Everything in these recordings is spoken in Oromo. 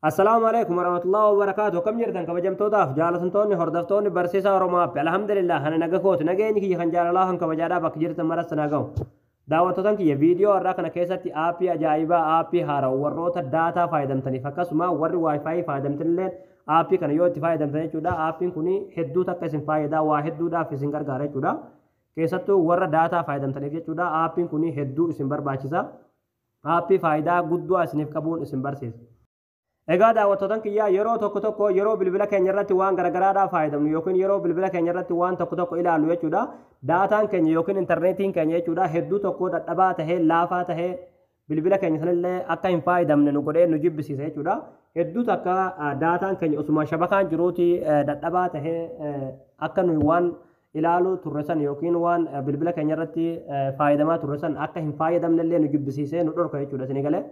Assalaamu alaikum warahmatullahi wabarakatuh. Akkam jirtan kabajamtootaaf jaalatamtoonni hordoftoonni barsiisaa Oromoo App? Alhamdulillah, ani naga kooti. Nageenyi kiyya kan jaalalaa kan kabajaadhaa bakka jirtan maras na ga'u. Daawwattootaan kiyya, viidiyoo har'aa kana keessatti aappii ajaa'ibaa, aappii haaraa warroota daataa fayyadamtaniif akkasuma warri WiFi fayyadamtanillee aappii kana yoo itti fayyadamtan jechuudha. Aappiin kun hedduu takka isin fayyadaa, waa hedduudhaaf isin gargaara jechuudha. Keessattuu warra daataa fayyadamtaniif jechuudha. Aappiin kun hedduu isin barbaachisa. Aappii faayidaa guddoo isiniif qabuun isin barsiisa. Egaa daawwattootaan kiyyaa, yeroo tokko tokko yeroo bilbila keenya irratti waan garagaraadhaaf fayyadamnu yookiin yeroo bilbila keenya irratti waan tokko tokko ilaallu jechuudha. Daataan keenya yookiin intarneetiin keenya jechuudha hedduu tokko dadhabaa tahee, laafaa tahee, bilbila keenya sanillee akka hin fayyadamne nu godhee nu jibbisiisa jechuudha. Hedduu takka daataan keenya osuma shabakaan jiruuti dadhabaa tahee akka nuyi waan ilaaluu turre san yookiin waan bilbila keenya irratti fayyadamaa turre san akka hin fayyadamnellee nu jibbisiisee nu dhorka jechuudha, isinii galee.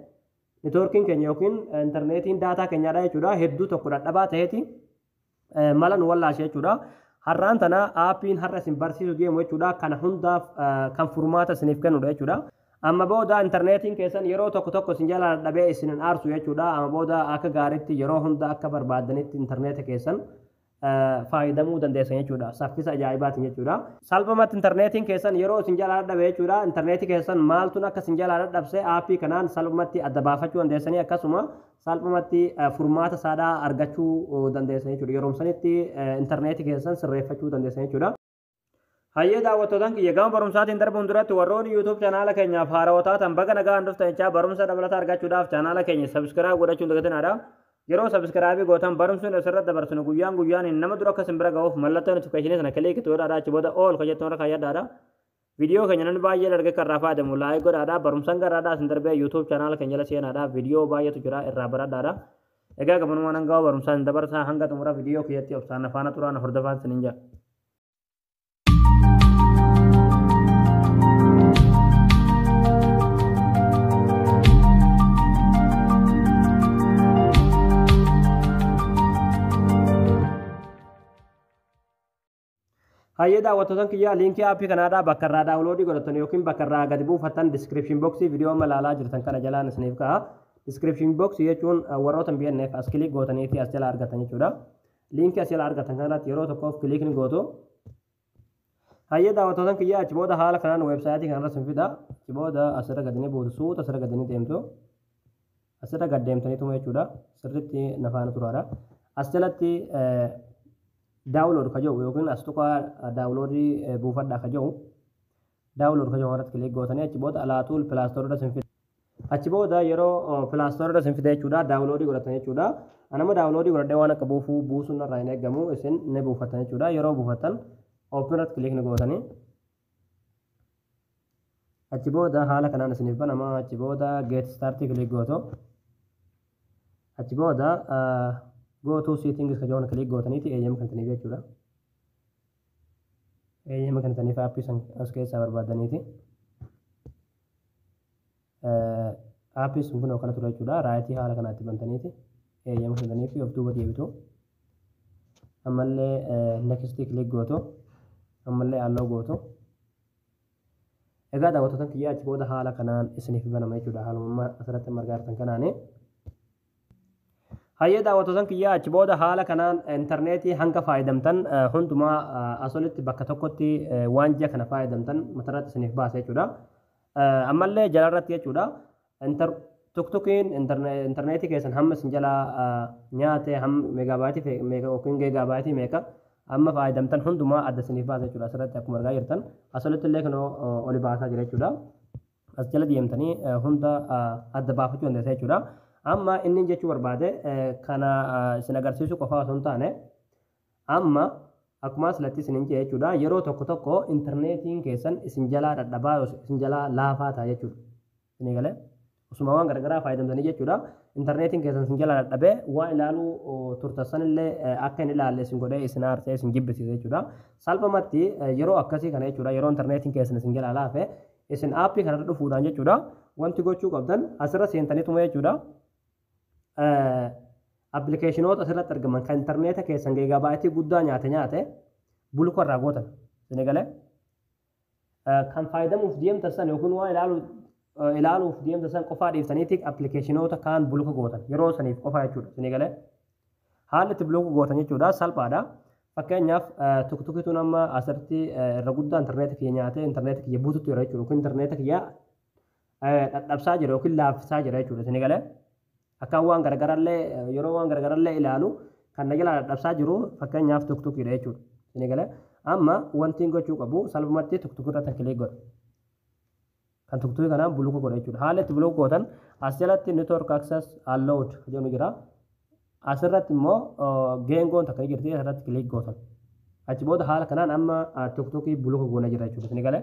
Neetwoorkiin keenya yookiin intarneetiin daataa keenyaadha jechuudha hedduu tokko dadhabaa ta'eeti mala nu wallaashe jechuudha. Har'aan tana aappiin har'a isin barsiisu deemu jechuudha kana hundaaf kan furmaata isiniif kennudha jechuudha. Amma booda intarneetiin keessan yeroo tokko tokko isin jalaa dadhabee isin hin aarsu jechuudha. Amma booda akka gaariitti yeroo hunda akka barbaadanitti intarneeta keessan fayyadamuu dandeessan jechuudha. Saffisa ajaa'ibaatiin jechuudha. Salphumatti intarneetiin keessan yeroo isin jalaa dadhabe jechuudha. Intarneetii keessan maaltuun akka isin jalaa dadhabse aappii kanaan salphumatti adda baafachuu dandeessanii akkasuma salphumatti furmaata isaadhaa argachuu dandeessan jechuudha. Yeroo sanitti intarneetii keessan sirreeffachuu dandeessan jechuudha. Hayyee daawwattootaan kiyya, gama barumsaatiin darbuun duratti warroonni YouTube chaanaala keenyaaf haarawaa taatan baga nagaan dhuftan jechaa, barumsa dabalataa argachuudhaaf chaanaala keenya subscribe godhachuun dagatinaadha. Yeroo subscribe gootan barumsuun asirratti dabarsinu guyyaan guyyaan nama dura akka isin bira ga'uuf mallattoo notification sana click godhaadha. Achi booda all ka jettu irra kaayyadhaadha. Viidiyoo keenya namni baay'ee argee kan irraa fayyadamu like godhaadha. Barumsaan garaadhaa isin darbee YouTube chaanaala keenya jala seenaadha. Viidiyoo baay'eetu jira, irraa baradhaadha. Egaa gabanumaan hanga barumsaan isin dabarsaa, hanga xumura viidiyoo kiyyatti obsaan afaana turaan hordofaan isiniin jedha. Hayyee daawwattootaan kiyyaa, liinkii aappii kanaadhaa bakka irraa download godhatan yookiin bakka irraa gadi buufatan description box viidiyoo amma ilaalaa jirtan kana jalaan isiniif ka'a. Description box jechuun warroota hin beekneef as click gootanii fi as jala argatan jechuudha. Liinkii as jala argatan kanarratti yeroo tokkoof click ni gootu. Hayyee daawwattootaan kiyyaa, achi booda haala kanaan weebsaayitii kanarra isin fida. Achi booda asirra gadi ni buutu, suuta asirra gadi ni deemtu. Asirra gad deemtaniituma jechuudha. Sirriitti nafaana turaadha. As jalatti download ka jedhu yookiin as tuqaa download buufadhaa ka jedhu, download ka jedhu irratti click gootanii achi booda alaatuul Play Store irra isin fida. Achi booda yeroo Play Store irra isin fida jechuudha, download godhatan jechuudha. Anama download godhadhee waan akka buufuu buusuun irraa hin eeggamu, isin ni buufattan jechuudha. Yeroo buufattan open irratti click ni gootanii. Achi booda haala kanaan isiniif banama. Achi booda get start click gootu. Achi booda go to settings ka jedhu click gootaniiti eeyyama kennitaniif jechuudha. Eeyyama kennitaniif aappii san as keessaa barbaadaniiti. Aappii sun kun akkana ture jechuudha. Right haala kanaatti bantaniiti eeyyama kennitaniif of duuba deebitu. Ammallee next click gootu. Ammallee allow gootu. Egaa daawwattoota kiyyaa, achi booda haala kanaan isiniif banama jechuudha. Haaluma asirratti margaa jirtan kanaani. Hayyee daawwattoota kiyyaa, achi booda haala kanaan intarneetii hanga fayyadamtan hundumaa asolitti bakka tokkotti waan ji'a kana fayyadamtan matarratti isiniif baasa jechuudha. Ammallee jalarratti jechuudha. Tuktukiin intarneetii keessan hamma isin jalaa nyaate, hamma meegaabaayitii meeqa yookiin gigabyte meeqa amma fayyadamtan hundumaa adda isiniif baasa jechuudha. Asirratti akkuma argaa jirtan asolitti illee kunoo oli baasaa jira jechuudha. As jala deemtanii hunda adda baafachuu dandeessa jechuudha. Amma inni jechuu barbaade kana isin agarsiisuu qofaa osoo hin taane, amma akkuma asirratti isiniin jedhe jechuudha, yeroo tokko tokko intarneetiin keessan isin jalaa dadhabaa, isin jalaa laafaa ta'a jechuudha. Isinii galee, osuma waan garagaraa fayyadamtanii jechuudha. Intarneetiin keessan isin jalaa dadhabee waan ilaaluu turtan sanillee akka hin ilaalle isin godhee isin aarsee isin jibbisiisa jechuudha. Salphumatti yeroo akkasii kana jechuudha, yeroo intarneetiin keessan isin jalaa laafe, isin aappii kanarra dhufuudhaan jechuudha wanti gochuu qabdan asirra seentaniituma jechuudha. Appilikeeshinoota asirratti argaman kan intarneeta keessan gigabyte guddaa nyaate nyaate block irraa gootan. Isinii galee, kan fayyadamuuf deemtan san yookiin waan ilaaluu Ilaaluuf deemta san qofaa dhiiftaniiti appilikeeshinoota kaan block gootan yeroo saniif qofaa jechuudha. Isinii galee? Haalli itti block gootan jechuudha salphaadha. Fakkeenyaaf, TikTokituun amma asirratti irra guddaa intarneeta kiyya nyaatee intarneeta kiyya buututti jira jechuudha. Yookiin intarneeta kiyya dhadhabsaa jira yookiin laaffisaa jira jechuudha. Isinii galee? Akkaan waan gargarallee yeroo waan gargarallee ilaalu kan na jalaa dhadhabsaa jiru fakkeenyaaf TikTokiidha jechuudha. Isinii galee? Amma wanti gochuu qabu salphumatti TikTok irratti click godha. Kan TikTokii kanaan block godha jechuudha. Haala itti block gootan as jalatti "network access allowed" jedhu jira. Asirratti immoo geengoon takka ni jirti, asirratti click gootan. Achi booda haala kanaan amma TikTokii block goona jira jechuudha. Isinii galee?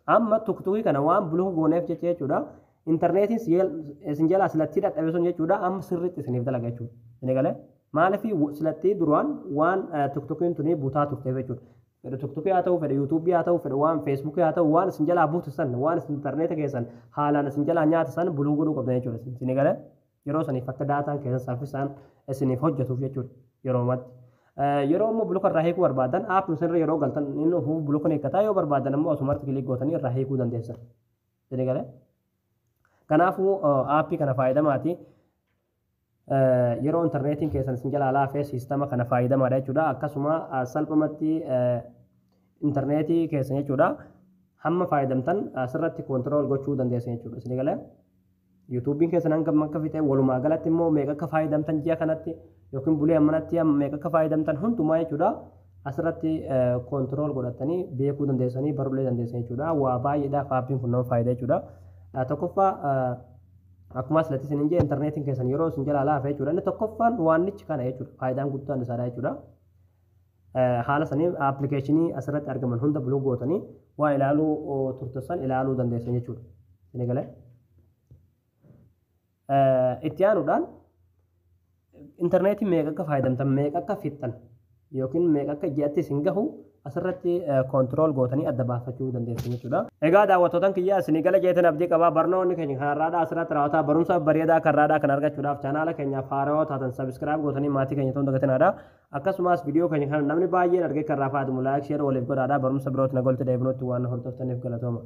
Amma TikTokii kana waan block gooneef jecha jechuudha. Intarneetiin isin jalaa silattii dadhabe sun jechuudha amma sirriitti isiniif dalaga jechuudha. Isinii galee? Maaliif? Silattii duraan waan TikTokiin tuni butaa turteef jechuudha. Fedha TikTokii haa ta'u, fedha YouTubeii haa ta'u, fedha waan Facebookii haa ta'u, waan isin jalaa buutu san, waan isin intarneeta keessan haalaan isin jalaa nyaata san block godhuu qabdan jechuudha. Isinii galee? Yeroo saniif akka daataan keessan saffisaan isiniif hojjetuuf jechuudha yeroo ammaatti. Yeroo immoo block irraa hiikuu barbaadan, app isinirra yeroo galtan inni ofuu block ni hiikkataa. Yoo barbaadan immoo osumatti click gootanii irraa hiikuu dandeessan. Isinii galee? Kanaafuu aappii kana fayyadamaati. Yeroo intarneetiin keessan isin jalaa laafee siistama kana fayyadamaadha jechuudha. Akkasuma salphumatti intarneetii keessan jechuudha hamma fayyadamtan asirratti control gochuu dandeessan jechuudha. Isinii galee? YouTubeiin keessan hangam akka fixe, walumaa galatti immoo meeqa akka fayyadamtan, ji'a kanatti yookiin bulee ammanatti meeqa akka fayyadamtan hundumaa jechuudha asirratti control godhatanii beekuu dandeessanii, baruulee dandeessan jechuudha. Waa baay'eedhaaf aappiin kun nama fayyada jechuudha. Tokkoffaa, akkuma asirratti isin jee, intarneetiin keessan yeroo isin jalaa laafe jechuudha. Inni tokkoffaan waannichi kana jechuudha. Faayidaan guddaan isaadha jechuudha. Haala sanii appilikeeshinii asirratti argaman hunda block gootanii waa ilaaluu turte ilaaluu dandeessan jechuudha. Isin galee? Itti aanuudhaan intarneetii meeqa akka fayyadamtan, meeqa akka fixxan yookiin meeqa akka ji'atti isin gahu asirratti control gootanii adda baafachuu dandeessan jechuudha. Egaa daawwattootan kiyya, isinii gala jeetan abdii qabaa. Barnoonni keenya kanarraadhaa asirratti raawwataa. Barumsa bareedaa kanarraadhaa kan argachuudhaaf chaanaala keenyaaf haarawaa taatan subscribe gootanii maatii keenya ta'uu dagatinaadha. Akkasumas viidiyoo keenya kana namni baay'een argee kan irraa fayyadamu like, share waliif godhaadha. Barumsa birootti na golti deebinutti waan hordoftaniif galatooma.